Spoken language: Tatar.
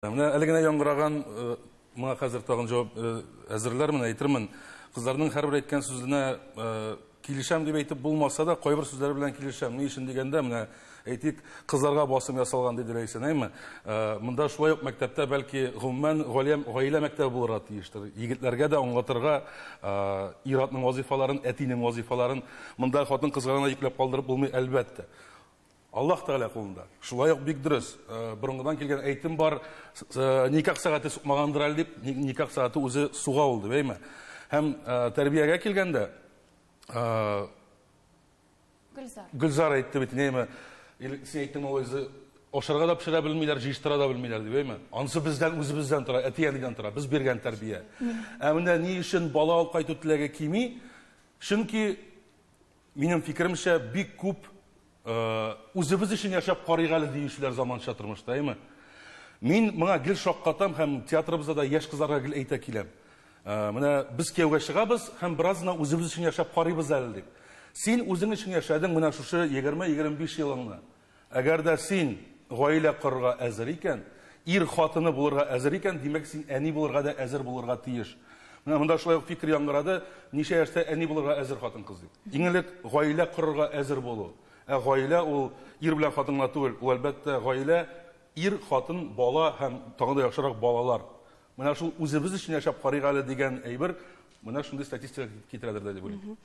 Менә әле генә яңгыраган, моңа хәзер тагын җавап әзерләрмен, әйтермен. Кызларның һәрбер әйткән сүзенә килешәм дип әйтеп булмаса да, кайбер сүзләре белән килешәм. Ни өчен дигәндә, менә әйтик, кызларга басым ясалган диде Ләйсән, әйме? Монда шулай ук мәктәптә бәлки гомумән гаилә мәктәбе булырга тиештер. Егетләргә дә аңлатырга ир-атның вазифаларын, әтинең вазифаларын монда хатын-кызга гына йөкләп калдырып булмый, әлбәттә. Аллаһ Тәгалә кулында. Шулай ук бик дөрес. Борынгыдан килгән әйтем бар, никах сәгате сукмагандыр әле дип, никах сәгате үзе суга ул дип, әйме? Һәм тәрбиягә килгәндә, Гөлзар. Гөлзар әйтте бит, әйме? Син әйттең ул үзе ашарга да пешерә белмиләр, җыештыра да белмиләр дип, әйме? Анысы бездән, үзебездән тора, әти-әнидән тора. Без биргән тәрбия. Ә менә ни өчен бала алып кайту теләге кими? Чөнки минем фикеремчә, бик күп үзебез өчен яшәп карыйк әле диючеләр заманча тормышта, әйме? Мин моңа гел шаккатам һәм театрыбызда да яшь кызларга гел әйтә киләм. Менә без кияүгә чыгабыз һәм бераз гына үзебез өчен яшәп карыйбыз әле дип. Син үзең өчен яшәдең менә шушы 20-25 елыңны. Әгәр дә син гаилә корырга әзер икән, ир хатыны булырга әзер икән, димәк, син әни булырга да әзер булырга тиеш. Менә монда шулай ук фикер яңгырады, ничә яшьтә әни булырга әзер хатын-кыз дип. Иң элек гаилә корырга әзер булу. Ә гаилә ул ир белән хатын гына түгел, ул әлбәттә гаилә ир, хатын, бала һәм тагын да яхшырак балалар. Менә шул үзебез өчен яшәп карыйк әле дигән әйбер менә шундый статистика китерәдер дә дип уйлыйм.